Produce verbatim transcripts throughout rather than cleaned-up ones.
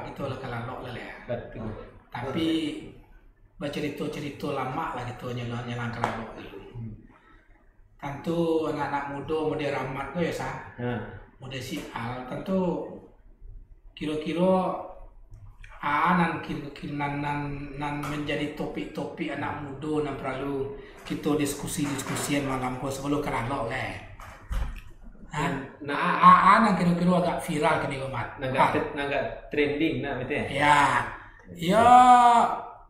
Kito lah ka lalok lah, lah. Batua. Tapi, bacarito-carito lamak lah kito nyo lah, nyo lah ka lalok dulu. Hmm. Tantu anak-anak mudo model Rahmat ko yo, Sa. Ha. Model si Al, tantu kiro-kiro, a, nan kiro-kiro nan, nan, nan manjadi topik-topik anak mudo nan paralu kito diskusi-diskusian malam ko sabalun ka lalok, kan? Ha? Nah, a, a, a, nan kiro-kiro agak viral kini ko, Mat. Nan agak, ah, te-, nan agak trending nah, betul? Ya. Ya,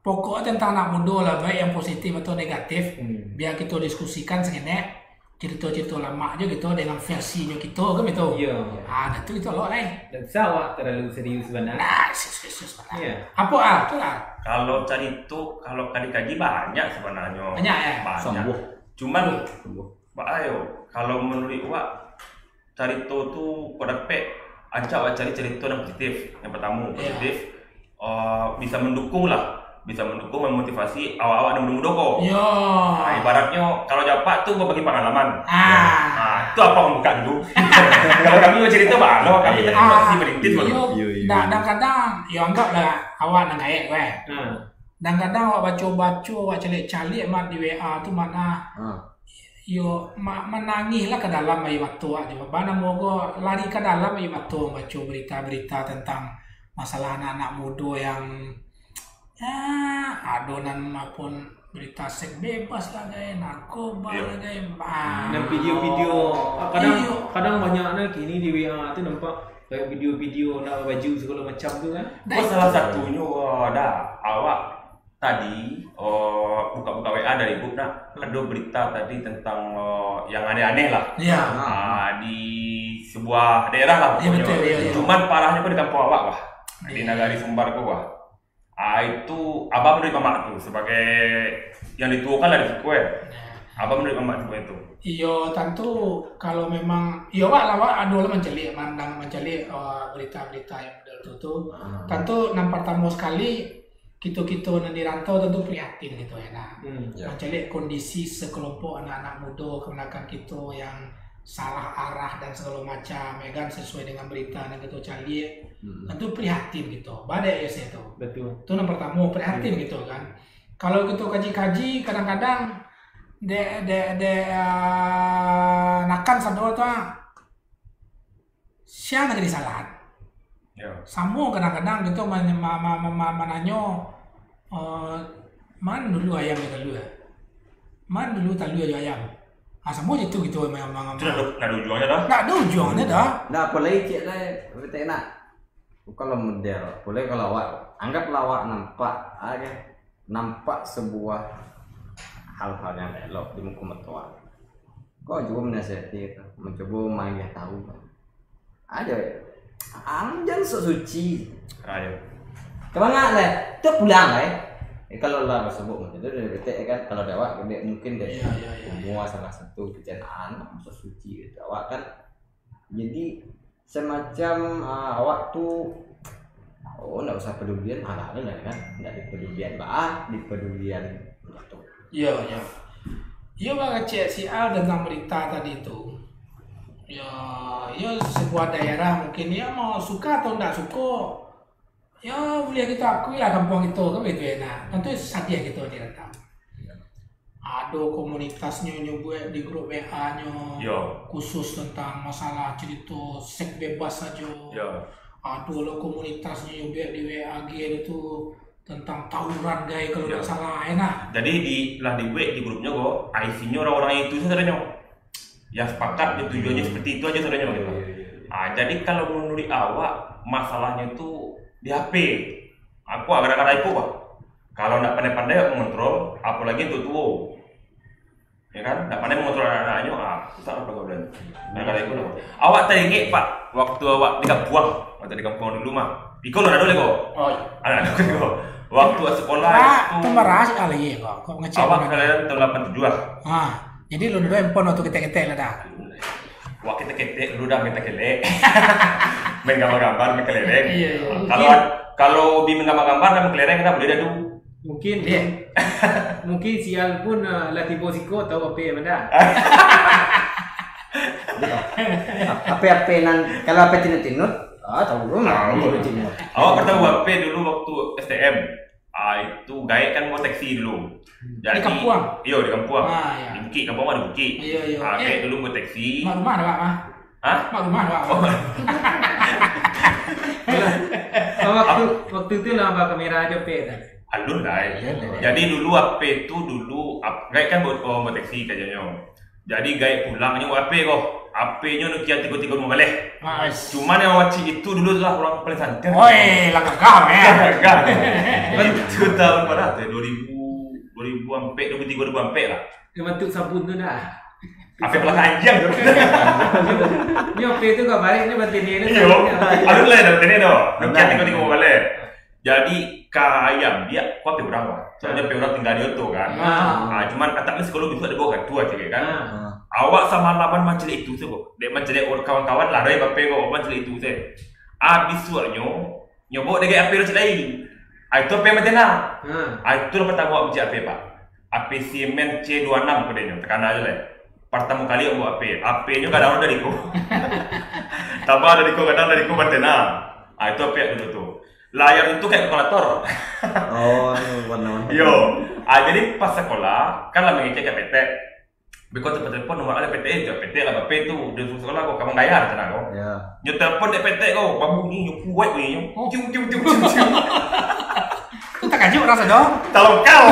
pokoknya tentang anak mudo lah, baik yang positif atau negatif, hmm, biar kito diskusikan saketek, carito-carito lamak jo kito dengan versinyo kito, kan betul? Iya. Ah, dah tu kito lo, eh. Dak usah awak terlalu serius bana. Nah, serius, serius bana. Iya. Apo, ah, tu lah. Kalau carito, kalau ka dikaji banyak sebenarnyo. Banyak, eh? Banyak. Sambuah. Cuman, sambuah. Ba ayo, kalau menurut awak, carito tu kok dapek, ancak awak cari carito yang positif. Yang pertamo, iya, positif, eh, bisa mendukung lah, bisa mendukung, memotivasi awak-awak yang mudo-mudo ko. Iya. Nah, ibaratnyo kalau Japak tu berbagi pengalaman. Ah. Nah, itu apa membuka dulu. Kalau kami bercerita, bah, lo kami tadi, ah, masih merintis, Bang. Iyo, iyo, iyo. Dak, kadang-kadang, yo anggaplah awak nan gaek ko, eh. Hmm. Kadang-kadang awak baco-baco, awak caliak-caliak, Mat, di W A tu, Mat, ah. Hmm. Yo, ma-, manangih lah ka dalam aia mato awak tu. Ba namo ko, lari ka dalam aia mato mambaco berita-berita tentang masalah anak-anak mudo yang, ya, ado nan maupun berita seks bebas lah, gai, narkoba, iyo, lah, gai. Ah. Dan video-video, kadang, iyo, kadang banyak nah kini di W A tu nampak kayak video-video nak baju segala macam tu kan. Nah, oh, itu salah satunyo, oh, dah, awak tadi, oh, buka-buka W A dari grup nak, hmm, ado berita tadi tentang, oh, yang aneh-aneh lah. Iya. Ah, di sebuah daerah lah, iya, pokoknyo. Betul, iya, iya. Cuman parahnyo ko di kampuang awak, wah. Di, iya, nagari Sumbar ko, wah. Ah, itu abah menurut mamak tu sebagai yang dituokan lah di siko, eh. Iya. Abah menurut mamak tu itu. Iyo, tantu kalau memang, iyo, awak lah, awak ado lah mancaliak, mandang, mancaliak, eh, berita-berita yang model tu, tu. Ah. Tantu nan pertamo sekali, kito-kito nan di rantau tantu prihatin gitu ya, nah. Hmm. Ya. Mancaliak kondisi sekelompok anak-anak mudo, kamanakan kito yang salah arah dan segala macam, ya kan, sesuai dengan berita nan kito caliak. Hmm. Tantu prihatin kito. Badai ya saya tu. Betul. Tu nan pertamo, prihatin, hmm, gitu kan. Kalau kito kaji-kaji, kadang-kadang dek, dek, dek, ah, nakan sado tu, ah, sia nan jadi salah. Ya. Samo kadang-kadang kito man-, ma-, ma-, ma-, ma-, mananyo, eh, "Man dulu ayam jo talua? Man dulu talua jo ayam?" Ah, samo je tu kito ma-, ma-, ma-, Itu nak, nak ada ujuangnyo dah. Nak ada ujuangnyo dah. Nah, apo lai cek lai, betek nak. Kalau model, apo lai kalau awak, anggaplah awak nampak, ah, kan? Nampak sebuah hal-hal yang elok di muko mato awak. Kau juga menasihati itu, mencoba manggih tahu. Ada. Ang jan sok suci. Ayo. Kemana lah? Tu pulang lah, eh. Eh, kalau lah sebut macam tu, dari betek kan, kalau dak awak, dia mungkin dari, iya, iya, iya, umur, iya, salah satu kejanaan, sok suci gitu. Awak kan, jadi semacam, ah, awak tu, oh, ndak usah pedulian, alah, alah, kan, ndak dipedulian, bah, dipedulian tu. Iya, iya. Iya, bang, cek si Al tentang berita tadi tu. Ya, ya, sebuah daerah mungkin, ya, mau suka atau ndak suka, ya, boleh kita akui lah kampuang kita kan, begitu ya. Nah, tentu sadih kita di rantau. Ado komunitasnyo nyo buek di grup W A-nyo, ya, khusus tentang masalah cerita seks bebas sajo. Ya. Ado lo komunitasnyo nyo buek di W A G itu tentang tawuran, gai, kalau, ya, ndak salah, ya nah. Jadi di, lah dibuek di grupnyo ko, isinyo orang-orang itu sajo nyo. Yang sepakat, yang tujuannyo seperti itu aja sajo nyo, gitu. Iya, iya, iya. Ah, jadi kalau menurut awak, masalahnyo tu di H P. Aku agak-agak iko, Pak. Kalau ndak pandai-pandai mengontrol, apalagi untuk tuo. Ya kan? Ndak pandai mengontrol anak-anaknyo, ah, susah lah pergaulan. Nah, kalau iko lah. Awak taingek, Pak, waktu awak di kampuang, waktu di kampuang dulu mah. Iko lo ado lagi ko. Oh, iya. Anak-anak ko. Waktu sekolah itu. Pak, tu marah sekali ko. Kok ngecek awak kalian tahun lapan tujuh ah. Ah, jadi lo dulu handphone waktu ketek-ketek lah dah. Wah, ketek-ketek dulu dah, main takelek. Main gambar-gambar, main kelereng. Iya, iya. Kalau, mungkin, kalau bi main gambar-gambar dan main kelereng, kan boleh dah tu. Mungkin, iya, mungkin si Al pun, eh, lah tibo siko, tahu apa yang mana. Apa-apa nan, kalau apa tinut-tinut, Ah, tahu dulu lah. Tahu. Awak pernah buat apa dulu waktu S T M? Ah, itu gaek kan bawa taksi dulu. Jadi, di kampuang? Iyo, di kampuang. Ah, ya. Di Bukik, kampuang awak di Bukik. Iyo, iyo. Ah, eh, gaek dulu bawa taksi. Mak rumah ada, Pak, mah? Hah? Mak rumah ada, Pak? Oh. Oh, waktu, waktu itu lah, Pak, kamera aja, Pak, dah. Alun lah, eh. Alun lah. Jadi dulu apa itu dulu, ap-, gaek kan bawa, bawa, bawa taksi kajanyo. Jadi gaek pulangnyo bawa apa ko? Apa nyo Nokia tigo tigo limo baleh. Mas. Cuman yang wacik itu dulu lah orang paling santai. Oi, lah gagah, eh. Gagah. Kan itu tahun berapa tu? Dua ribu, dua ribu empat, dua ribu tiga, dua ribu empat lah. Dia bantuk sabun tu dah. Apa pula anjing tu? Ni apa tu kau balik ni batin dia ni? Iyo. Alun lah batin dia tu. Nokia tigo tigo limo baleh. Jadi, ka ayam biak, ko H P urang, Pak. Soalnyo H P urang tingga di oto, kan. Ah. Ah, cuman, ah, tak mesti kalau bisa dibawa ka tu aja, kan. Ah. Awak samalaman mancaliak itu se, ko. Dek mancaliak kawan-kawan lah, doi bape ko, mancaliak itu se. Abih suaknyo, nyo bawa dek H P urang cik lain. Ah, itu H P mantena. Ah. Ah, itu lah partamo awak mancaliak H P, Pak. H P Siemens C dua enam ko dek nyo, takana aja lah. Partamo kali awak bawa H P, H P nyo gadang dari ko. Taba dari ko, gadang dari ko mantena. Ah, itu H P dulu tu. Layar itu kayak kalkulator. Oh, anu, warna-warni. Yo. Ah, jadi pas sekolah, kan lah mangecek ka petek. Beko telepon-telepon nomor ada petek, eh, petek lah, bape tu. Di sekolah ko, kawan gaya, cina ko. Ya. Nyo telepon dek petek ko, babunyi, nyo kuat bunyi nyo. Oh. Cium, cium, cium, cium, cium. Kok takajik rasa dong? Talokal.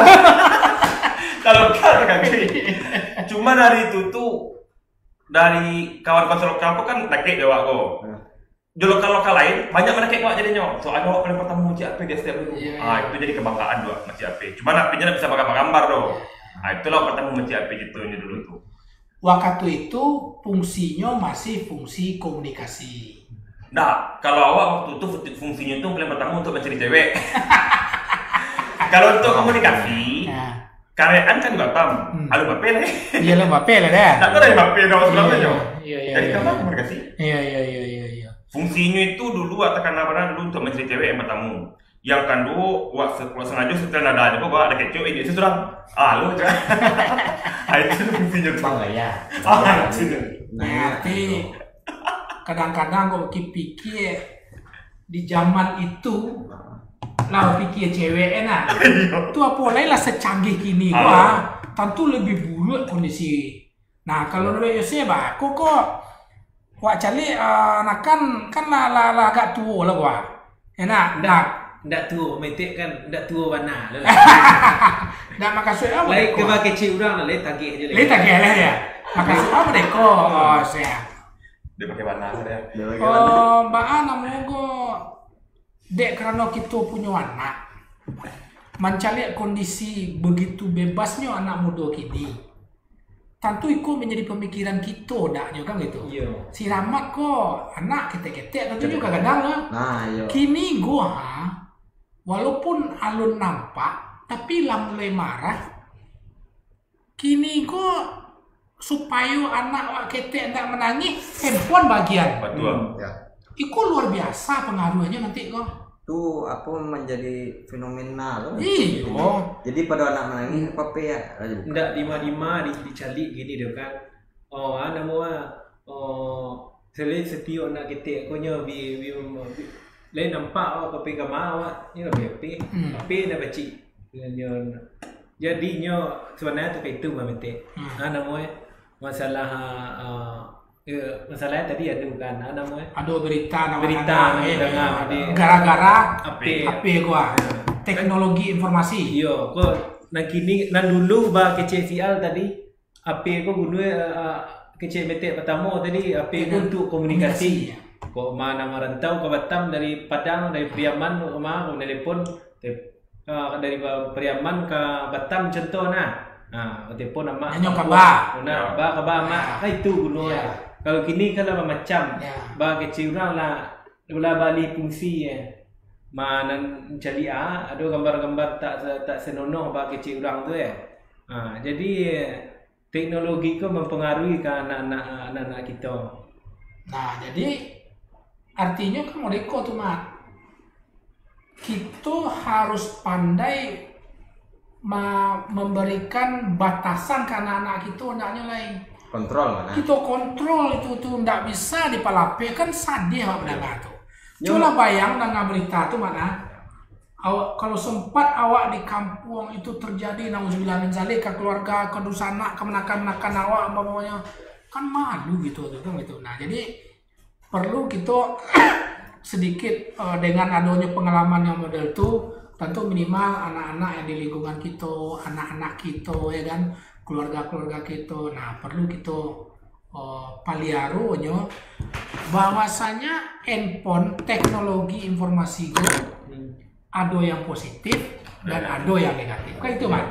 Talokal takajik. Cuma dari itu tu, dari kawan-kawan lokal tu kan dakek jo awak ko. Ya. Jo lokal-lokal lain, banyak mandakek awak jadinyo. Soalnyo awak paling partamo mancaliak H P di S T M tu. Iya, ah, iya. Itu jadi kebanggaan tu, mancaliak H P. Cuman H P-nyo ndak bisa bagambar-gambar tu. Iya. Ah, itulah awak partamo mancaliak H P gitu nyo dulu tu. Wakatu itu, fungsinyo masih fungsi komunikasi. Nah, kalau awak waktu tu fungsi-, fungsinyo tu paling partamo untuk mancari cewek. Kalau untuk komunikasi, ya. Karean kan di Batam, hmm. Alun bape lah. Iyo lah, bape lah dah. Tak tahu dari bape dah, sebenarnyo. Iyo, iyo, iyo. Jadi, iyo, kapan komunikasi? Iyo, iyo, iyo, iyo, iyo. Fungsinyo itu dulu, atau karena pernah dulu untuk mancari cewek yang partamo. Yang kaduo, wak se-, wak sangajo setel nada aja, kok ada kecoh, eh, dia surang. Ah, lu aja. Ah, itu fungsinyo tu. Bang, ya. Ah, itu. Nah, tapi kadang-kadang kok pikir-pikir, di zaman itu, lah pikir cewek, eh, nah. Iyo. Tu apo lai lah secanggih kini ko, ah. Tantu lebih buruk kondisi. Nah, kalau duduak Yosef, bah, ko, ko, wak caliak, ah, nakan, kan lah, lah, lah agak tuo lah, wah. Enak, ndak, ndak tuo, metek kan, ndak tuo bana lah. Ndak makasuik apo lai deko? Lai kecek urang lah, lai tagih aja lai. Lai tagih lah, ya. Makasuik apo deko? Oh, siap. Dia pakai bana lah, dia. Dia pakai bana. Oh, baa namo ko, dek karano kito punyo anak, mancaliak kondisi begitu bebasnyo anak mudo kini. Tantu iko manjadi pamikiran kito, dak nyo kan gitu. Iyo. Si Rahmat ko anak ketek-ketek, tantu nyo gadang lah. Nah, iyo. Kini ko, ha, walaupun alun nampak, tapi lah mulai marah. Kini ko supayo anak wak ketek ndak manangih, handphone bagian. Batua. Hmm. Ya. Iko luar biasa pangaruahnyo nanti ko. Tu apo manjadi fenomena tu? Iyo. Jadi pado anak manangih, hmm, apo-apo ya, aja buka. Ndak dima-dima di-, dicaliak kini tu kan. Oh, ah, namo ah, oh, selain setiok anak ketek ko nyo bi, bi, bi, lain nampak awak ka pi kama awak, nyo bi api, hmm, api nak bacik. Nyo, nyo, jadi nyo sebenarnya tu ka itu mah, Metek. Hmm. Ah, namo eh, masalah, ah, Ya, masalahnya tadi anu kan, ah, namo eh? Ado berita, namo berita, namo eh, danga, di gara-gara H P. H P ko, ah. Ya. Teknologi informasi. Iyo, ko nan kini, nan dulu ba kecek sial tadi, H P ko guno, eh, eh, kecek Metek partamo tadi, H P ko untuk komunikasi. Komunikasi, ya. Ko ma nan marantau ka Batam dari Padang, dari Pariaman, ko ma, ko nelepon, tep-, Ah, dari ba-, Pariaman ka Batam contoh nah. Ah, telepon amak. Nanyo kaba. Nah, ba kaba amak. Ya. Ah, itu guno. Ya. Kalau kini kan lah macam. Ya. Ba kecek urang lah, lah balih fungsi ya. Ma nan caliak ah, ado gambar-gambar tak se-, tak senonoh ba kecek urang tu ya. Ah, jadi teknologi ko mampangaruhi ka anak-anak, anak-anak kito. Nah, jadi artinyo kan modeko tu, Mat. Kito harus pandai ma-, memberikan batasan ka anak-anak kito, andaknyo lai. Kontrol, mana? Kito kontrol itu tu, ndak bisa dipalapehkan, sadih awak mandanga tu. Cubolah bayang danga berita tu, Mat, ah. Awak, kalau sempat awak di kampuang itu terjadi, nauzubillah min zalik, ka keluarga, ka dunsanak, ka manakan-manakan awak, umpamonyo, kan malu gitu, tu kan gitu. Nah, jadi perlu kito sedikit, eh, dengan adonyo pengalaman yang model tu, tentu minimal anak-anak yang di lingkungan kito, anak-anak kito, ya kan, keluarga-keluarga kito. Nah, perlu kito, eh, paliaronyo, bahwasanya handphone, teknologi informasi ko ado yang positif dan ado yang negatif. Kan itu, Mat?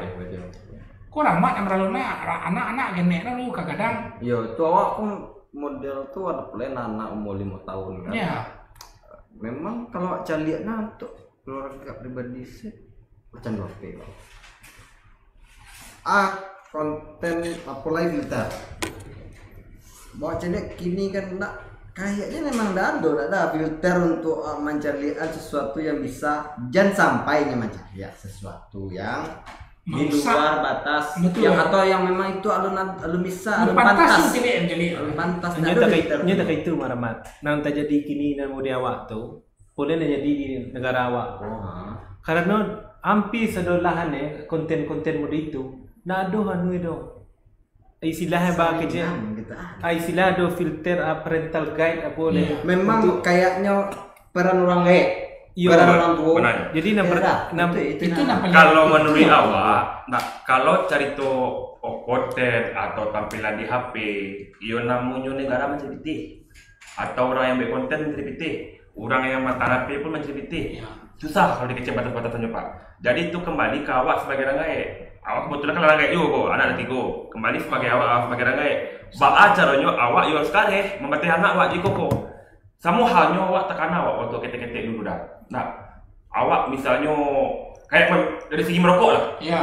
Kurang, Mat, yang berlalu, nah, anak-anak genek lalu kadang. Yo, tu awak pun model tu ado pula anak umur limo tahun kan. Ya. Memang kalau awak caliak nah, untuk keluarga pribadi se, macam tu ape, Bang? Ah, konten apo lai filter? Bawa caliak kini kan nak, kayaknya memang dah ado, dah ada filter untuk, ah, mancaliak sesuatu yang bisa, jan sampai nyo mancaliak sesuatu yang di luar batas, betul, yang, atau yang memang itu alun, alun bisa, alun pantas. Alun pantas, ndak ado filter. Nyo takah itu, Mat. Nan tajadi kini nan mode awak tu, buliah nan jadi di negara awak ko. Ha. Karano hampir sadolahan, eh, konten-konten mode itu, ndak ado anu doh. Istilah ba kecek, ah, istilah ado filter, ah, parental guide apo le. Memang kayaknyo peran urang gaek. Iyo. Peran urang tuo. Jadi, itu, itu. Kalau manuruik awak, nah, kalau carito, oh, konten atau tampilan di H P, iyo namonyo negara mancari pitih. Atau urang yang buek konten mancari pitih, urang yang mantarapi pun mancari pitih. Susah kalau dikecek batas-batasannyo, Pak. Jadi, itu kembali ka awak sabagai urang gaek. Awak kebetulan kan urang gaek juo ko, anak ado tigo. Kembali sabagai awak, awak sabagai urang gaek. Baa caronyo awak yo harus kareh mambateh anak awak di koko. Samo halnyo awak takana awak waktu ketek-ketek dulu dah. Nah, awak misalnyo, kayak dari segi marokok lah. Iyo.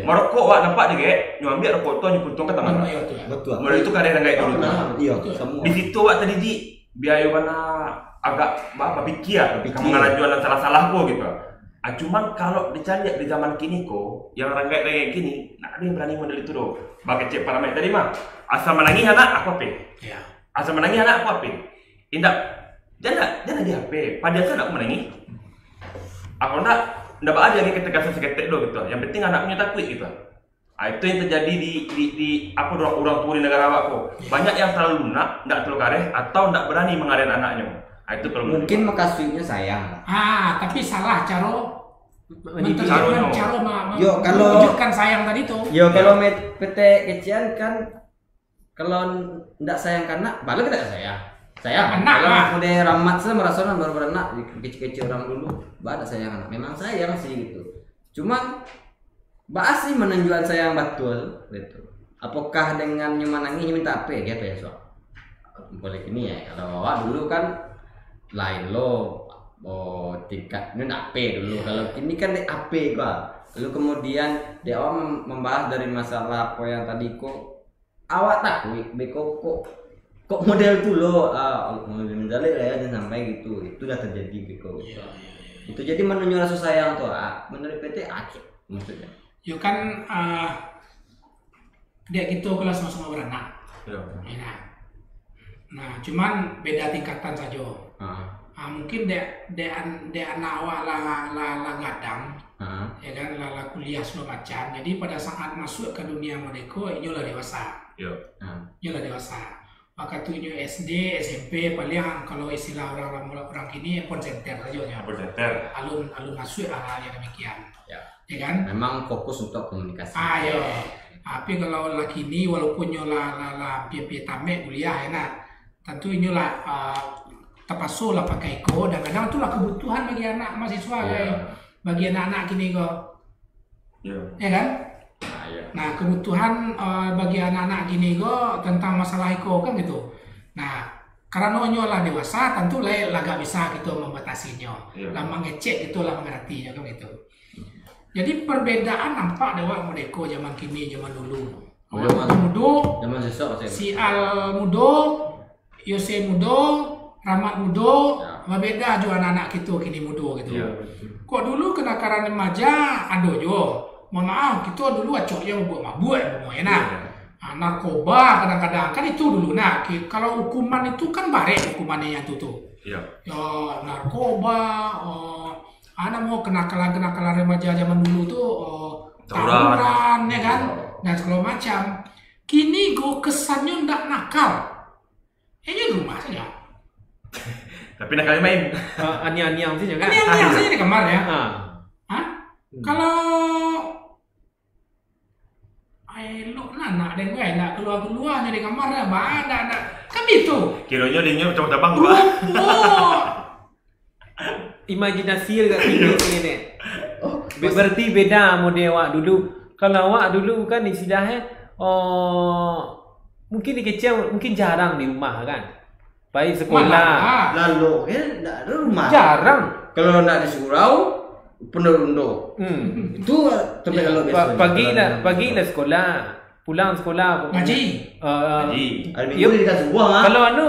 Marokok awak nampak dek gaek, nyo ambiak rokok tu, nyo puntuang ka tangan. Iyo, betul. Model itu kareh urang gaek dulu tu. Iyo, betul. Di situ awak tadidik, bia yo bana agak ba-, bapikia, ka mangarajoan nan salah-salah ko gitu. Ah, cuman kalau dicaliak di zaman kini ko, yang urang gaek-gaek kini, ndak ado yang barani model itu doh. Bakecek paramek tadi mah, asa manangih anak, apo ape? Iyo. Asa manangih anak, apo ape? Indak, jan lah, jan lah di H P. Padiam sajo anakku manangih. Apo ndak, ndak baa lai ketegasan saketek doh gitu. Yang penting anaknyo takuik gitu. Ah, itu yang terjadi di, di, di, apo, urang, urang tuo di negara awak ko. Banyak yang terlalu lunak, ndak terlalu kareh, atau ndak barani mangarajoan anaknyo. Ah, itu kalau mungkin mukasuiknyo sayang. Ah, tapi salah caro menterjemahkan, caro ma-, ma-, mewujudkan sayang tadi tu. Yo, kalau met-, petek kecian kan, kalau ndak sayang ka anak, baa lai ndak sayang. Sayang. Anak kalau lah. Mode Rahmat se maraso nan baru baranak, kecil-kecil urang dulu, baa ndak sayang anak. Memang sayang sih gitu. Cuman, baa sih manunjuakan sayang batul gitu. Apokah dengan nyo manangih, nyo minta H P, gitu ya, so. Boleh gini ya, kalau awak dulu kan lain lo, oh, tingkatnyo ndak H P dulu. Kalau kini kan dek H P gua. Lalu kemudian dek awak mem-, membahas dari masalah apo yang tadi ko, awak takuik, beko kok, kok model tu lo, ah, model menjalik lah ya, jan sampai gitu. Itu dah terjadi beko gitu. Iyo, iyo, iyo. Itu jadi manunjuakan raso sayang tu, ah, menurut petek, ah, cik, maksudnyo. Yo kan, ah, dek kito ko lah samo-samo baranak. Iyo. Yo nah. Nah, cuman beda tingkatan sajo. Ah. Ah, mungkin dek, dek an-, dek anak awak lah, lah, lah gadang, ah, ya kan, lah, lah kuliah segala macam. Jadi pada saat masuk ka dunia mode ko, inyo lah dewasa. Iyo. Ah. Inyo lah dewasa. Wakatu inyo S D, S M P, paliang kalau istilah urang, urang, urang kini, handphone center sajo nyo. Handphone center. Alun, alun masuk hal-hal yang demikian. Ya. Ya kan? Memang fokus untuk komunikasi. Ah, yo. Tapi kalau lah kini, walaupun nyo lah, lah, lah ampia-ampia tamat kuliah, ya nah, tantu inyo lah, ah, tapaso lah pakai ko, dan kadang tu lah kebutuhan bagi anak mahasiswa, ya, kan? Bagi anak-anak kini ko. Ya. Ya kan? Ah, ya. Nah, kebutuhan, eh, bagi anak-anak kini ko tentang masalah iko kan gitu. Nah, karano nyo lah dewasa, tantu lah, lah agak bisa kito mambatasinyo, ya, lah mangecek kito, lah mangarati nyo kan gitu. Jadi, perbedaan nampak dek awak mode ko zaman kini, zaman dulu. Awak zaman mudo, zaman sesok, si Al mudo, Yose mudo, Rahmat mudo, ya, babeda jo anak-anak kito kini mudo gitu. Ya, betul. Kok dulu kenakalan remaja ado juo. Mohon maaf, kito dulu acoknyo mabuak-mabuak, umpamo, ya nah. Ya. Ah, narkoba kadang-kadang, kan itu dulu nah. Ki-, kalau hukuman itu kan barek hukumannyo yang tu tu. Iya. Ya, narkoba, eh, ah, namo kenakalan-kenakalan remaja zaman dulu tu, eh, Tawuran. Tawuran, ya kan, dan segala macam. Kini ko kesannyo ndak nakal. Inyo di rumah saja. Tapi nakal main. Ah, aniang-aniang saja kan? Aniang-aniang saja di kamar ya. Ah. Hah? Hmm. Kalau ai, elok lah nak den gue, nak keluar-keluar dari kamar dah, bah, nak, nak. Kan gitu. Kironyo dinyo macam tabang, Pak. Rupo. Imajinasi agak tinggi sini nih. Oh, Be- Berarti beda model awak dulu. Kalau awak dulu kan istilahnyo, oh, mungkin di kecil mungkin jarang di rumah kan. Pai sekolah. Malah. Lalu kan ndak ada rumah. Jarang. Kalau nak di surau, penuh rundo. Hmm. Itu tempat lalu Pa- biasa. pagi lah, pagi lah sekolah. Pulang sekolah. Ngaji. Uh, Jadi, Hari Yup. Minggu dia subuh ah. Kalau anu,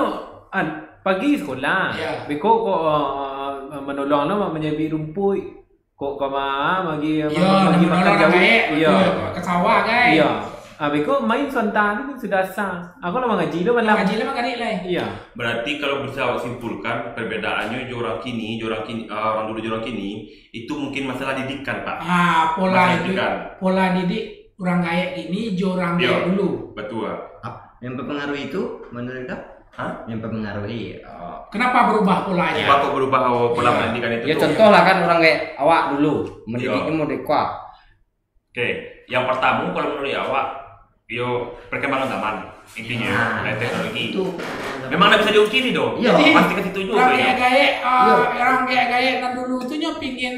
an, pagi sekolah. Ya. Beko ko uh, menolong no manyabi rumpuik. Ko kama bagi Ya, bagi nak makan menolong jauh. gaek. Iya. Ke sawah, guys. Iya. Ah, beko main sonta tu sudah asa. Aku lah mangaji tu malam. Ngaji lah makarik lah. Iya. Berarti kalau bisa awak simpulkan, perbedaannya jo urang kini, jo urang kini, ah, urang dulu jo urang kini, itu mungkin masalah didikan, Pak. Ah, pola Masalah itu, didikan. Pola didik urang gaek kini jo urang Yo. gaek dulu. Betul. Ap- Yang mempengaruhi itu menurut kau? Hah? Yang mempengaruhi. Oh. Kenapa berubah polanya? Sebab kok berubah pola Ya. pendidikan itu Ya tu? Contohlah kan orang kayak awak dulu mendidik Yo. ilmu dekwa. Oke, yang pertama kalau menurut awak, yo perkembangan zaman intinya Nah, dan teknologi. Itu. Memang nggak bisa diungkiri dong. Iya. Jadi, Pasti ke situ juga. Orang Yo. gaek-gaek, ah, Iya. orang gaek-gaek nan dulu tu nyo pingin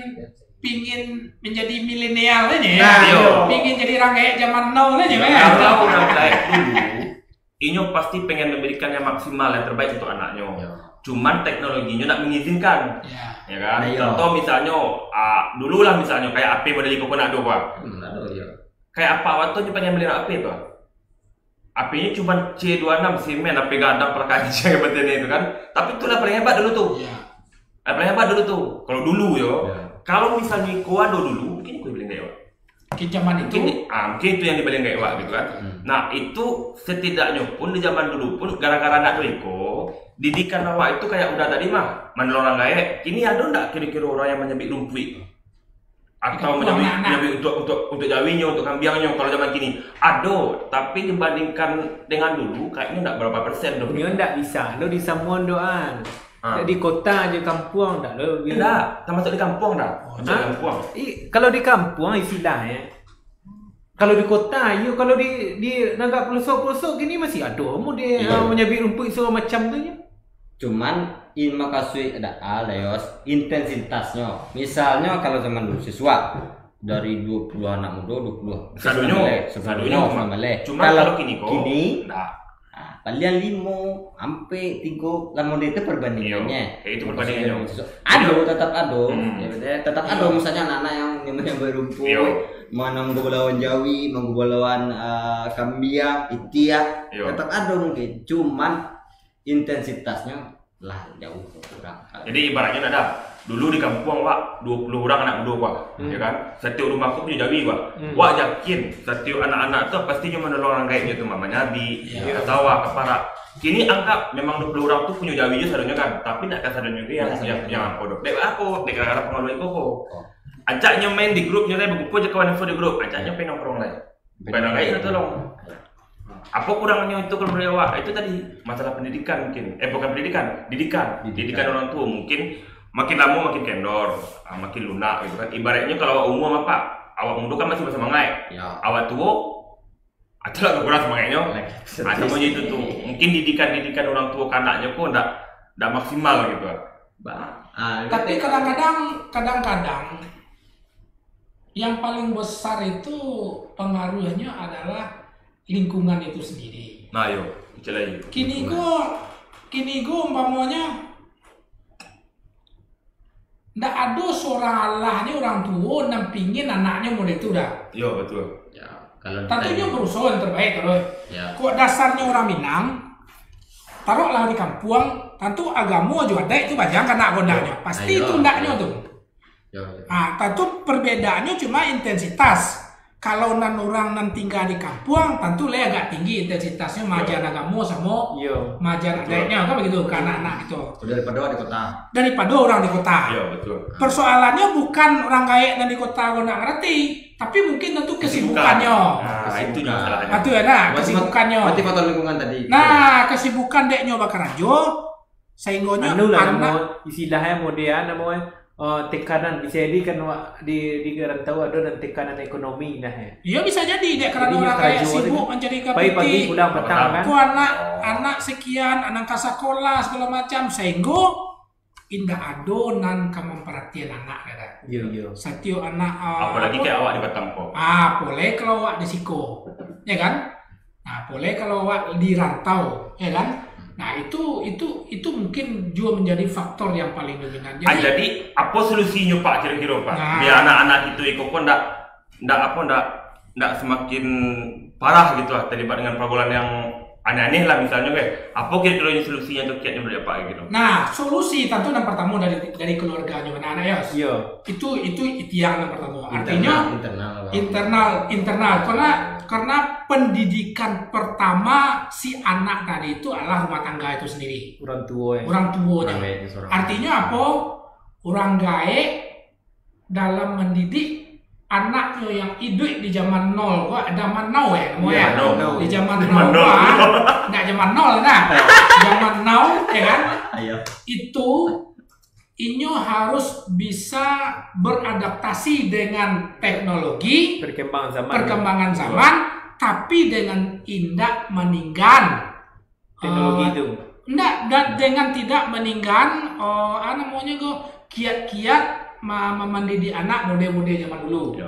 pingin menjadi milenial aja ya. Nah, Iya. Pingin jadi orang gaek zaman now aja ya. Kalau orang gaek dulu, inyo pasti pengen memberikan yang maksimal, yang terbaik untuk anaknya. Ya. Cuman teknologinya nggak mengizinkan, Ya. ya kan? Nah, iya. Contoh misalnya, ah, dulu lah misalnya kayak H P model iko nak ada, Pak. Hmm, ada ya. Kayak apa waktu nyo pengen beli H P tu? H P-nya cuma C dua enam semen, H P gadang pala kancang yang penting itu kan. Tapi itulah paling hebat dulu tuh. Ya. Ah, paling hebat dulu tuh. Kalau dulu yo. Ya. Kalau misalnya iko ada dulu, mungkin iko beli gaek. Ke zaman itu Mungkin, ah, mungkin itu yang dibeli gaek awak gitu kan. Hmm. Nah, itu setidaknya pun di zaman dulu pun gara-gara nak iko, didikan awak itu kayak udah tadi mah, menolong orang gaek. Kini ada ndak kira-kira orang yang menyabik rumpuik? Atau Itu menyabik, anak-anak. menyabik untuk untuk untuk jawinyo, untuk kambiangnyo kalau zaman kini? Ada, tapi dibandingkan dengan dulu kayaknya ndak berapa persen tuh. Nyo ndak bisa lo disamuan doan. Ah. Di kota aja kampuang dah lo. Ndak, termasuk di kampuang dah. Termasuk di Hah? kampuang. I, kalau di kampuang istilahnya, kalau di kota, iyo kalau di di nagak pelosok-pelosok gini masih ada mu dia Iya. uh, menyabik rumput segala macam tu je. Cuman in makasui ada alayos intensitasnya. Misalnya kalau zaman dulu siswa dari dua puluh anak muda, dua puluh Sadonyo, sampai sadonyo, sampai Cuma kalau kalau kini kok, kini ndak. ah, paling limo sampai tiga lah model itu perbandingannya. Iya, itu Maksudnya perbandingannya. besok. Ada tetap ada. Hmm. Ya, betul. Tetap ada misalnya anak-anak yang yang berumpu Iya. manang lawan jawi, manggubalawan uh, kambiang, itiak, Iya. tetap ada mungkin. Cuman intensitasnya lah jauh kurang. Jadi ibaratnya ada dulu di kampuang wak dua puluh orang anak muda wak, Hmm. ya kan? Setiap rumah aku punya jawi wak. Hmm. Wak yakin setiap anak-anak tu pasti nyo menolong orang gaek nyo tu mah manyabi, Iya. ke sawah, ke parak. Kini anggap memang dua puluh orang tu punya jawi je sadonyo kan, tapi nak ka sadonyo tu yang Nak yang sadonyo. yang apa dok. Dek apa? Dek gara-gara pengaruh iko ko. Oh. Acak nyo main di grup nyo lai, bakumpul je kawan info di grup. Acak nyo pengen nongkrong lai. Bukan orang lain nak tolong. Apa kurangnyo itu kalau menurut awak? Itu tadi masalah pendidikan mungkin. Eh, bukan pendidikan, didikan. Didikan. Didikan orang tua mungkin makin lama makin kendor, ah, makin lunak gitu kan. Ibaratnya kalau awak umur apa? Awak muda kan masih bersemangat. Ya. Awak tua, atau lah kurang semangatnya. Lagi Ah, sama je itu tu. Mungkin didikan-didikan orang tua ke anaknya kok ndak ndak maksimal gitu. Ba- ah, Tapi gitu. Kadang-kadang, kadang-kadang yang paling besar itu pengaruhnya adalah lingkungan itu sendiri. Nah, yo, kecil lagi. Kini ko, kini ko umpamanya ndak ada seorang Allah ni orang tua nan pingin anaknya model itu dah. Yo, betul. Ya, kalau Tentunya ditanya- berusaha yang terbaik kalau. Ya. Kok dasarnya orang Minang, taruhlah di kampuang, tentu agama juga ada itu bajang kanak gondaknya. Pasti Ayo. Itu ndaknya tu. Ya, ya. Ah, tentu perbedaannya cuma intensitas. Kalau nan urang nan tingga di kampuang, tantu lai agak tinggi intensitasnyo maaja agamo samo Iyo. maaja adaiknyo, kan begitu, ka anak-anak gitu. Daripada di kota. Daripada urang di kota. Ya, betul. Persoalannyo bukan urang gaek nan di kota ko ndak ngarati, tapi mungkin tantu kesibukannyo. Nah, itu yang salahnya. Betul ya, nah, kesibukannyo. Berarti faktor lingkungan tadi. Nah, kesibukan deknyo bakarajo, sahinggonyo Anu lah anak namo istilahnyo model namo eh, tekanan bisa jadi kan wak di di rantau ado nan tekanan ekonomi nah ya. Iyo, bisa jadi dek karena Jadi, orang karajo kaya tu sibuk mencari Pagi-pagi kapiti. pulang petang kan. Ko anak anak sekian, anak ka sakolah segala macam, sehingga indak ado nan ka memperhatian anak kata. Iyo iyo. Satiok anak ah, Apalagi apa? Kayak awak di Batam ko. Ah, boleh kalau awak di siko, ya kan? Nah, boleh kalau awak di rantau, ya kan? Nah, itu itu itu mungkin juga menjadi faktor yang paling dominan. Ah, Jadi, jadi apa solusinyo Pak kira-kira Pak? Nah. Biar anak-anak itu iko pun ndak ndak apa ndak ndak semakin parah gitu lah terlibat dengan pergaulan yang aneh-aneh lah misalnya kan. Apa kira-kira solusinya tu kiatnya menurut Pak gitu? Nah, solusi tentu yang pertama dari dari keluarganya anak-anak ya. Iyo. Itu itu itiang yang pertama. Artinya Internal, internal. internal internal karena karena pendidikan pertama si anak tadi itu adalah rumah tangga itu sendiri. Orang tua ya. Orang tuanya. Orang gaek seorang. Artinya apa? Orang gaek dalam mendidik anaknya yang hidup di zaman nol, wah, zaman now ya, kamu Iya, ya. now. Di zaman Zaman now, now. Wah, nggak zaman nol nah. Zaman now, ya kan? Ayo. Itu inyo harus bisa beradaptasi dengan teknologi, Perkembangan zaman. perkembangan zaman, tapi dengan indak meninggal Teknologi eh, itu. Ndak, dan dengan tidak meninggal, oh, ah, namanya ko kiat-kiat ma- ma- mendidik anak model-model zaman dulu. Ya.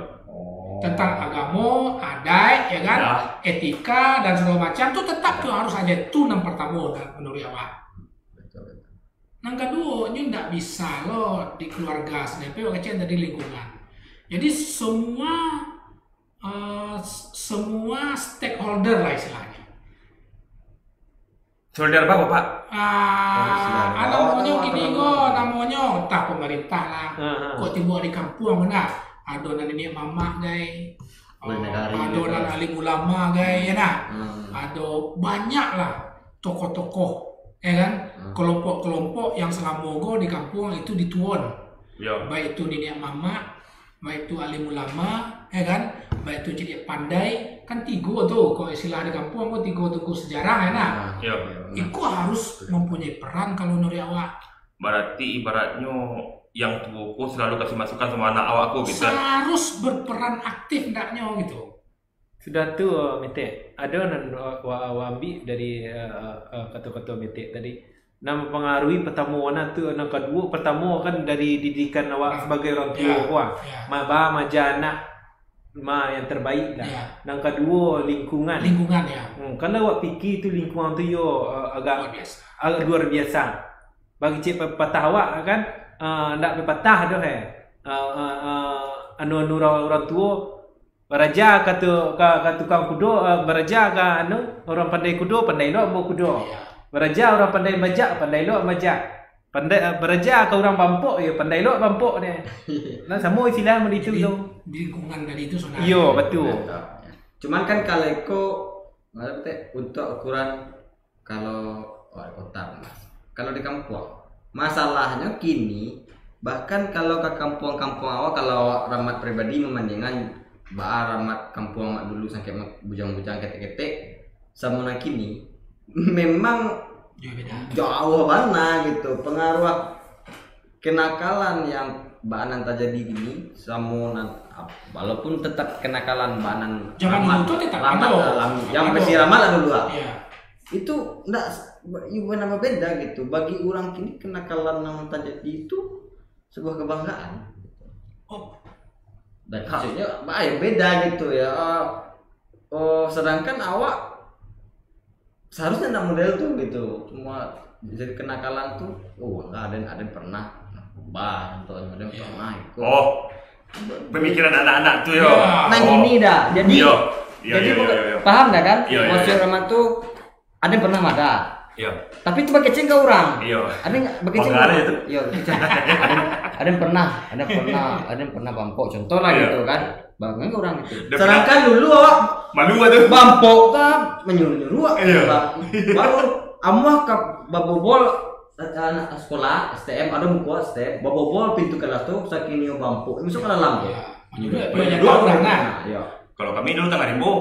Tentang agamo, adat, ya kan, Ya. etika dan segala macam tu tetap tu harus ada tu yang pertama dan menurut awak. Yang kedua, nyo ndak bisa lo di keluarga sendiri, awak kecil dari lingkungan. Jadi semua eh, s- semua stakeholder lah istilahnya. Solidar apa Pak? Ah, Istilahnya. ah, namonyo Awak kini tahu ko, apa nama? Namonyo entah pemerintah lah. Ha, ha. Kok tibo di kampuang nah. Ado nan niniak mamak gai. Boleh negari Ado gitu. Nan alim ulama gai ya nah. Hmm. Ado banyak lah tokoh-tokoh ya kan, Hmm. kelompok-kelompok yang selama ko di kampuang itu dituan. Ya. Baik itu niniak mamak, baik itu alim ulama, ya kan, baik itu cadiak pandai, kan tigo tu, kalau istilah di kampuang ko tigo tungku sejarah ya nah. Nah, Ya. iya, benar. Iko harus mempunyai peran kalau menurut awak. Berarti ibaratnyo yang tuo ko selalu kasih masukan sama anak awak ko gitu. Harus berperan aktif ndaknyo gitu. Sudah tu uh, Metek, ada nan wa- wa- wa ambil dari uh, uh, kata-kata Metek tadi. Nan mempengaruhi pertama anak tu, nan kedua pertama kan dari didikan awak Ah, sebagai orang tua ya, ko ah. ya. Ma ba maja anak ma yang terbaik lah. Ya. Nan kedua lingkungan. Lingkungan ya. Hmm, kalau awak fikir tu lingkungan tu yo uh, agak Luar biasa. agak luar biasa. Bagi cik pepatah awak kan, uh, ndak pepatah doh eh. Uh, uh, uh, anu-anu orang, orang tua baraja ka tu ka, ka tukang kudo, uh, baraja ka anu orang pandai kudo, pandai lo ambo kudo. Ya. Baraja orang pandai bajak, pandai lo bajak. Pandai uh, baraja ka orang bampok yo, pandai lo bampok deh. Nah, samo istilah mudi tu Di, tu. Di lingkungan tadi itu saudara. Iyo, betul. Cuman kan kalau iko maksudnya untuk ukuran kalau oh, di kota. Kalau di kampuang, masalahnya kini bahkan kalau ke kampuang-kampuang awak kalau awak Rahmat pribadi membandingkan baa Rahmat kampuang awak dulu sampai bujang-bujang ketek-ketek sama nan kini memang Jauh beda. jauh bana gitu pengaruh kenakalan yang baanan terjadi ini samo nan walaupun tetap kenakalan baanan Zaman dulu tu tetap Rahmat ada. dalam yang Ada. Besi Rahmat lah dulu lah. Ya. Itu ndak ibu nama beda gitu. Bagi orang kini kenakalan yang terjadi itu sebuah kebanggaan. Oh, Dan maksudnya bah, ya beda gitu ya. Eh, oh, sedangkan awak seharusnya ndak model tuh gitu. Cuma jadi kenakalan tuh, oh nggak ada ada pernah bah atau ada pernah ikut. Oh, pemikiran anak-anak tu yo. Ya. Nah gini dah. Jadi Iya. Iya, jadi iya, bukan- iya, iya. Paham dah kan? Iya, iya, Maksud iya. Rahmat tuh ada pernah ada. Iyo. Tapi tu bakecek ka urang. Iyo. Ada nggak bakecek? Bangga aja tu. Iyo. Ada, ada yang pernah, ada yang pernah, ada yang pernah bampok. Contoh lah Iyo. Gitu kan. Bangga urang gitu. Dia Sedangkan dulu awak Malu lah tu. Bampok ka manyuruah-nyuruah. Iyo. Baru amuah ka babobol, eh, anak sekolah S T M, ada muko S T M, babobol pintu kelas tu, saking nio bampok, masuk ka dalam tu. Ya, manyuruah Manyuruah banyak orang lah. Nah, iyo. Kalau kami dulu tangah rimbo.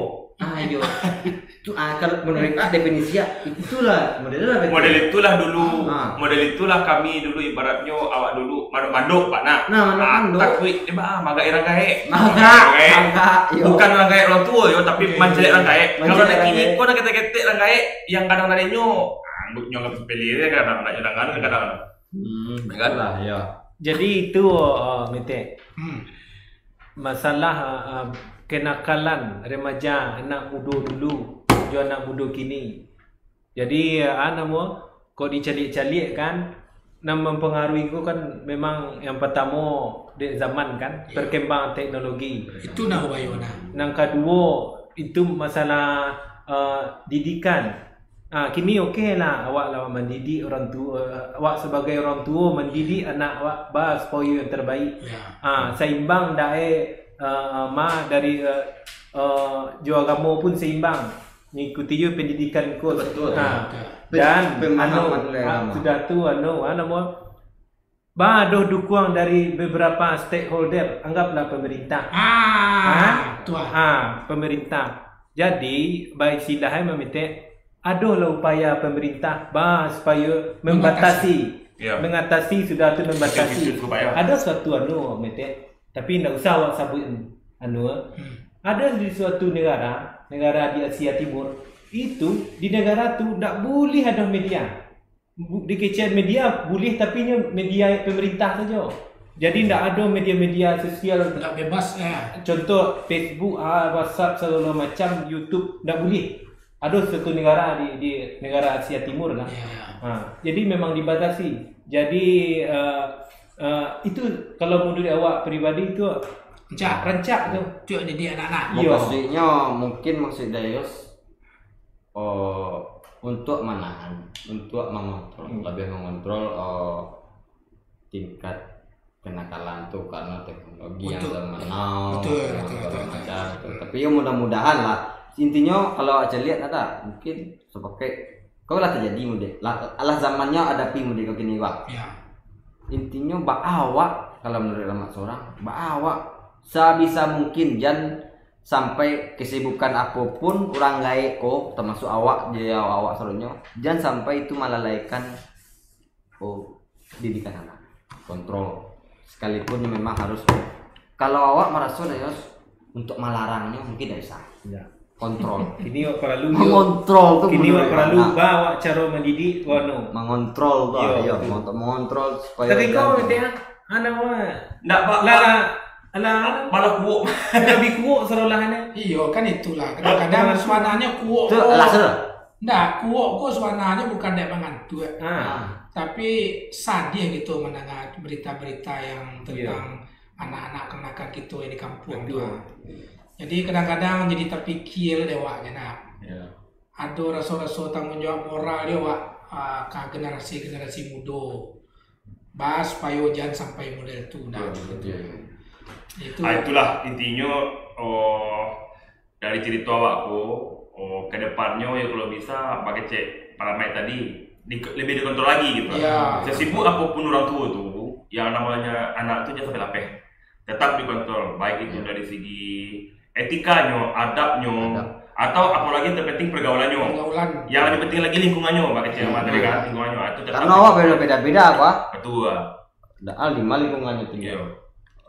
Ah, iyo. Itu, ah, kalau menurut Pak definisi ya, itulah model lah. Model itulah dulu. Ah. Model itulah kami dulu, ibaratnyo awak dulu mandok-mandok, Pak, nak. Nah, mandok-mandok. Ah, takuik dia bah, magak irang gaek. Magak, magak, iyo. Bukan irang gaek urang tuo yo, tapi Oke. mancelek irang gaek. Mancelek Kalau nak irang kini gaek. Ko nak ketek-ketek irang gaek, yang kadang dari nyo, ah, angguknyo ka sepele kadang nak kadang. Hmm, Kan? Lah, ya. Jadi itu uh, Mitek. Hmm. Masalah uh, kenakalan remaja anak mudo dulu jo anak mudo kini. Jadi uh, namo kok dicaliak-caliak kan, nan mempengaruhi ko kan memang yang pertamo dek zaman kan, perkembangan teknologi. Itu nah bayo nah. Nan kaduo itu masalah uh, didikan. Ah, kini oke lah awak lah mandidik orang tua, awak sebagai orang tua mandidik anak awak ba supayo yang terbaik. Ya. Ah, seimbang dae uh, ma dari uh, uh, jo agamo pun seimbang. Ngikuti jo pendidikan ko. Betul. Ah, Pe- dan pemahaman anu, dari ah, agama. Sudah tu anu, anu mo, ba doh dukuang dari beberapa stakeholder, anggaplah pemerintah. Ah, tu ah. Ah, pemerintah. Jadi, baik silah eh mamitek, adohlah upaya pemerintah ba supayo membatasi, Ya. mengatasi sudah tu membatasi. Itu supaya. Ada suatu anu, Mitek, tapi ndak usah awak sabut anu. Hmm. Ada di suatu negara, negara di Asia Timur, itu di negara tu ndak boleh ada media. Bu- Dikecekan media boleh, tapi nyo media pemerintah saja. Jadi ndak ada media-media sosial. Nggak bebas ya. Contoh Facebook, ah, WhatsApp, segala macam, YouTube ndak boleh. Ada satu negara di, di negara Asia Timur lah. Ya. Ha, jadi memang dibatasi. Jadi uh, uh, itu kalau menurut awak pribadi tu Encak. Rancak tu. Cuk didik anak-anak. Iyo. Maksudnya mungkin maksud Dayos oh, untuk menahan, untuk mengontrol, Hmm. lebih mengontrol oh, tingkat kenakalan tu karena teknologi yang Betul. zaman now, Betul, yang betul, segala betul, macam betul. tu. Tapi ya mudah-mudahan lah. Intinya kalau aja lihat ada mungkin sepakai kau lah terjadi mudik. Lah, alah zamannya ada pi mudik kau kini bang. Ya. Intinya ba awak kalau menurut Rahmat seorang, ba awak sebisa mungkin jan sampai kesibukan apapun orang gaek ko termasuk awak je awak seluruhnya jan sampai itu melalaikan oh didikan anak kontrol sekalipun memang harus kalau awak merasa Dayos untuk melarangnya mungkin tidak bisa Ya. kontrol Kini awak perlu mengontrol tu kini menurut awak perlu Rahmat. Ba awak caro mandidik wano. Mengontrol tu Yo, ya betul. Untuk mengontrol supaya Tapi kau jangan- Mitek, anak awak. Ndak, Pak. Lah, lah, lah, Malah kuok. Lebih kuok serolah ni. Iyo kan itulah. Kadang-kadang sebenarnya kuok tu ko- alah sir Ndak, kuok ko sebenarnya bukan dek mangantuak. Ha. Tapi sadih gitu mendengar berita-berita yang tentang anak-anak kanakan kita yang di kampung tu. Betul. Jadi kadang-kadang jadi terpikir dek awak je nak. Ya. Ada rasa-rasa tanggung jawab moral dia awak ah, ke generasi-generasi muda. Bah supaya jangan sampai model tu dah. Betul. Itu Ah, itulah intinyo oh, dari cerita awak ko, oh, ke depannyo yo kalau bisa bakecek paramai tadi di, lebih dikontrol lagi gitu. Ya. Sesibuk apapun orang tua tu, yang namanya anak tu jangan sampai lapeh. Tetap dikontrol, baik itu Ya. Dari segi etikanya, adabnya, Adab. Atau apalagi yang terpenting pergaulannya. Pergaulan. Yang lebih penting lagi lingkungannya, Pak Kecil. Hmm. Tadi kan lingkungannya. Ah, itu tetap Karena awak beda-beda apa? Betul. Dah ah, lima lingkungannya tinggal. Iya.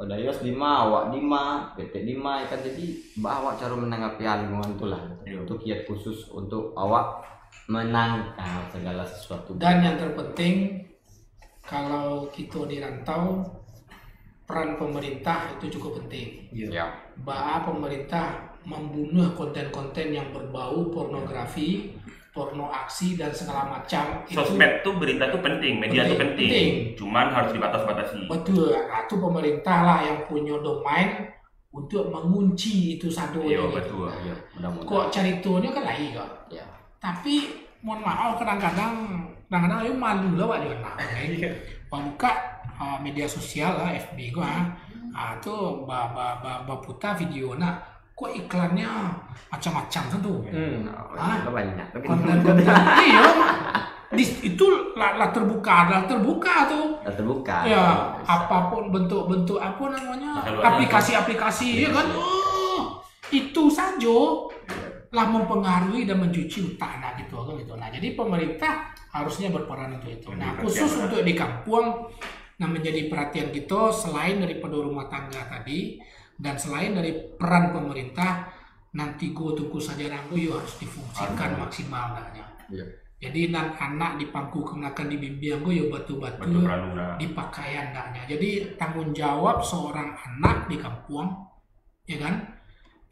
Oh, Dayos lima, awak lima, Petek lima, ya kan jadi bah awak cara menanggapi hal lingkungan tu lah. Iya. Itu kiat khusus untuk awak menangkal segala sesuatu. Dan yang terpenting kalau kita di rantau peran pemerintah itu cukup penting. Ya. Baa pemerintah membunuh konten-konten yang berbau pornografi, porno aksi dan segala macam itu Sosmed tuh berita tuh penting, media tuh Penting, penting. penting. Cuman harus dibatas-batasi. Betul, nah, itu pemerintah lah yang punya domain untuk mengunci itu satu Iya, gitu. betul. Ya, mudah-mudahan. Kok ceritanya kan lain kok. Ya. Tapi mohon maaf, kadang-kadang, kadang-kadang yo malu lah awak jo anak, kan? Wak buka, ah, media sosial lah, F B ko, ah. Ah, tu ba, ba, ba, baputa video nak, kok iklannyo macam-macam tu. Hmm. Ah. Lah banyak. Konten-konten. Iyo. Di, itu lah, lah terbuka, lah terbuka tu. Lah terbuka. Ya, apapun bentuk-bentuk, apa namanya, aplikasi-aplikasi, ya kan? Oh, itu sajo lah mempengaruhi dan mencuci utak anak gitu, kan gitu. Nah, jadi pemerintah harusnya berperan untuk itu. Nah, khusus untuk di kampuang, nah, menjadi perhatian kita, selain daripada rumah tangga tadi, dan selain dari peran pemerintah, nan tigo tungku sajarang tu yo harus difungsikan maksimal agaknyo. Iya. Jadi, nan anak dipangku kamanakan, dibimbiang ko yo batul-batul dipakai andaknya. Jadi, tanggung jawab seorang anak di kampuang, ya kan,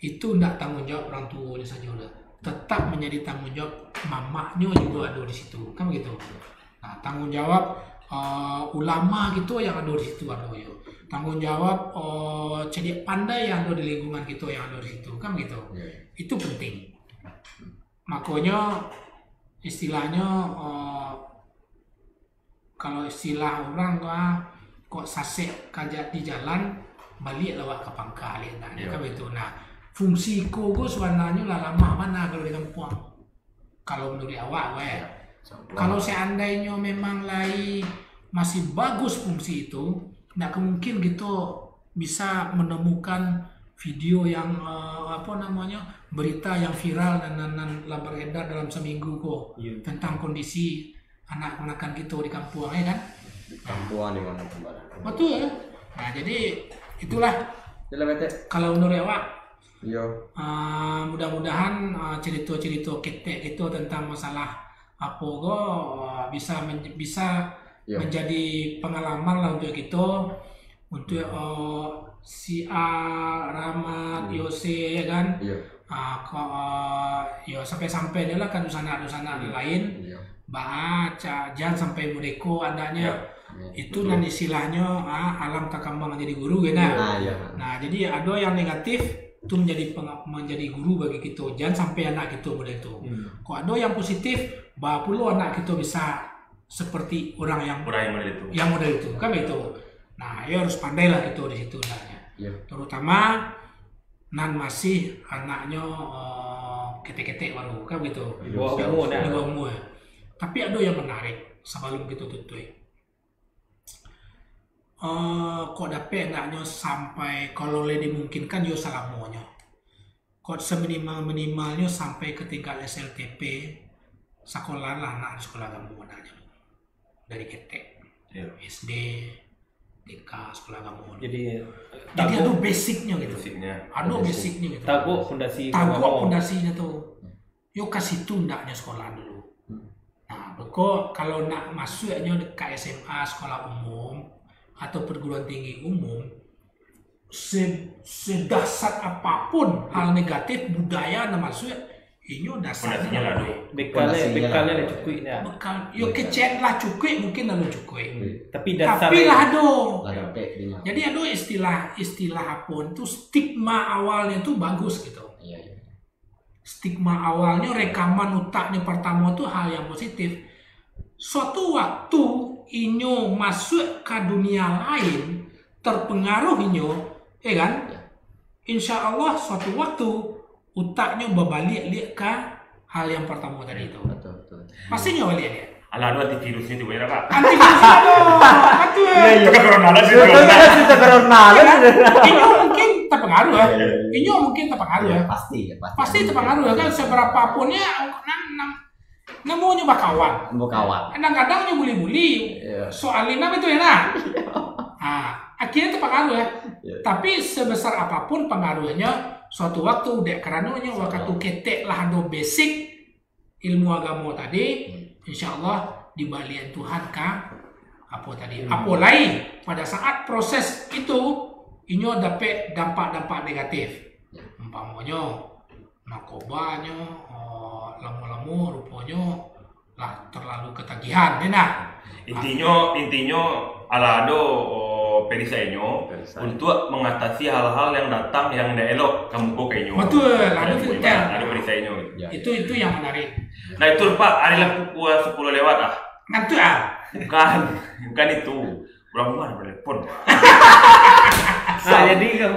itu ndak tanggung jawab orang tuonyo sajo lah. Tetap menjadi tanggung jawab mamaknyo juga ada di situ, kan begitu. Nah, tanggung jawab, eh, ulama gitu yang ada di situ ada yo. Tanggung jawab, eh, cadiak pandai yang ada di lingkungan kita yang ada di situ, kan begitu. Iya. Itu penting. Makonyo, istilahnyo, eh, kalau istilah urang tu, ah, kok sasek kajak di jalan, baliak lah awak ka pangka, liek ndak, kan begitu. Nah, fungsi iko ko sabananyo lah lamah bana kalau di kampuang. Kalau menurut awak, weh. Kalau seandainyo memang lai masih bagus fungsi itu, ndak mungkin kito bisa menemukan video yang, eh, apa namanya, berita yang viral dan, dan, dan lah beredar dalam seminggu ko tentang kondisi anak kamanakan kito di kampuang, ya kan? Kampuang di mana pun. Betul, ya? Nah, jadi itulah. Kalau menurut awak, Iyo. Ah, mudah-mudahan, ah, cerita-cerita ketek kito tentang masalah apo ko, ah, bisa men-, bisa menjadi pengalaman lah untuk kito, untuk, eh, si A, Rahmat, Yose, ya kan? Iyo. Ah, ko, eh, yo sampai-sampai ni lah kan dunsanak-dunsanak lain. Iyo. Ba, ca-, jan sampai mureko andaknyo. Iyo. Itu nan istilahnyo, ah, alam takambang jadi guru, kan? Ah, iyo. Nah, jadi ado yang negatif, tu menjadi penga-, menjadi guru bagi kito. Jan sampai anak kito model tu. Kok ado yang positif, ba pulo anak kito bisa seperti orang yang, orang yang model itu. Yang model itu, kan begitu. Nah, yo harus pandailah kito di situ andaknyo. Iyo. Terutama nan masih anaknyo, eh, ketek-ketek baru, kan begitu. Di bawah umur, di bawah umur. Tapi ado yang menarik, sebelum kito tutup. Eh, kok dapek andaknyo sampai, kalau lah dimungkinkan, yo salamonyo. Kok seminimal-minimalnyo sampai ke tingkat S L T P, sakolah lah anak di sekolah agamo andaknyo. Dari ketek. Iyo. S D, T K, sekolah agamo. Jadi, jadi ado basicnyo gitu. Basicnyo. Ado basicnyo gitu. Taguah pondasi agamo. Taguah pondasinyo tu. Yo ka situ andaknyo sekolah dulu. Nah, beko kalau nak masuaknyo dekat S M A, sekolah umum atau perguruan tinggi umum, se-, sedahsyat apapun hal negatif budaya nan masuak, inyo dasarnyo lah ado. Bekalnyo, bekalnyo lah cukuik nyo. Bekal, yo kecek lah cukuik, mungkin lah cukuik. Tapi dasar lah ado. Lah dapek dinyo. Jadi ado istilah, istilah apo tu, stigma awalnyo tu bagus gitu. Iyo, iyo. Stigma awalnyo, rekaman utaknyo partamo tu hal yang positif. Suatu waktu inyo masuak ka dunia lain, terpengaruh inyo, ya kan? Ya. Insya Allah suatu waktu utaknyo babaliak liak ka hal yang partamo tadi tu. Betul, betul. Pasti inyo baliak liak. Alah, ado antivirusnyo tu, ya, Pak? Antivirus ado. Betul. Iyo, iyo. Itu kan corona lah, itu corona. Itu corona lah. Inyo mungkin terpengaruh, ya. Iyo, iyo, iyo. Inyo mungkin terpengaruh, ya. Pasti, ya, pasti. Pasti terpengaruh, ya, kan? Seberapa pun, ya, nan, nan, namonyo bakawan. Bakawan. Kadang-kadang nyo bully-bully. Iyo. Soalnyo betul, ya, nah? Ah, akhirnyo terpengaruh, ya. Iyo. Tapi sebesar apapun pengaruhnyo, suatu waktu, dek karanonyo wakatu ketek lah ado basic, ilmu agamo tadi, insya Allah dibalian Tuhan ka apo tadi. Apo lai, pada saat proses itu, inyo dapek dampak-dampak negatif. Ya. Umpamonyo, narkobanyo, oh, lamo-lamo ruponyo lah terlalu ketagihan, ya nah? Intinyo, intinyo, alah ado, oh, Perisai inyo Perisai. Untuk mengatasi hal-hal yang datang yang tidak elok ka muko ka inyo. Betul, ada Ada filter. Ada perisai inyo. Ya. Itu itu yang menarik. Nah, itu Pak, ari lah pukul sepuluh lewat ah. Ngantuk ah. Bukan, bukan itu. Urang rumah ado telepon. Ah, jadi kan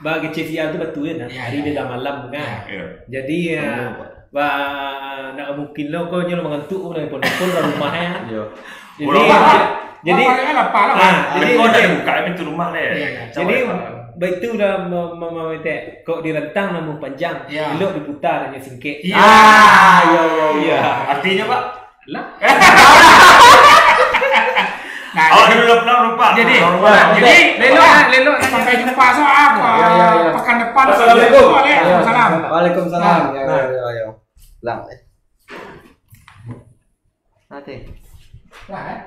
bagi C V R tu betul kan? Ya, Hari ya. dia dah malam kan. Ya. Jadi ya, ba, nak mungkin lo kau nyo mangantuk kau telepon-telepon dari rumah ya. Yo. Jadi Urang rumah. jadi Apa yang lapar lah. ah, jadi Telepon dah jadi- dibuka, pintu rumah deh. Iya, iya. Jadi baik tu dah mem- mem- mem- kok direntang namun panjang, Ya. elok diputar hanya singkek. Iya. Ah, yo yo yo. Iya. Artinya, Pak, Lah. Nah, awak jadi, dulu dah pulang lupa. jadi, Urang rumah. nah, jadi Lelok ah, lelok ah. Sampai jumpa so apa? Ya, ya, ya. Pekan depan. Assalamualaikum. Waalaikumsalam. Waalaikumsalam. Nah, Ya, nah. ya, ya, ya. Lah. Nanti. Lah, eh.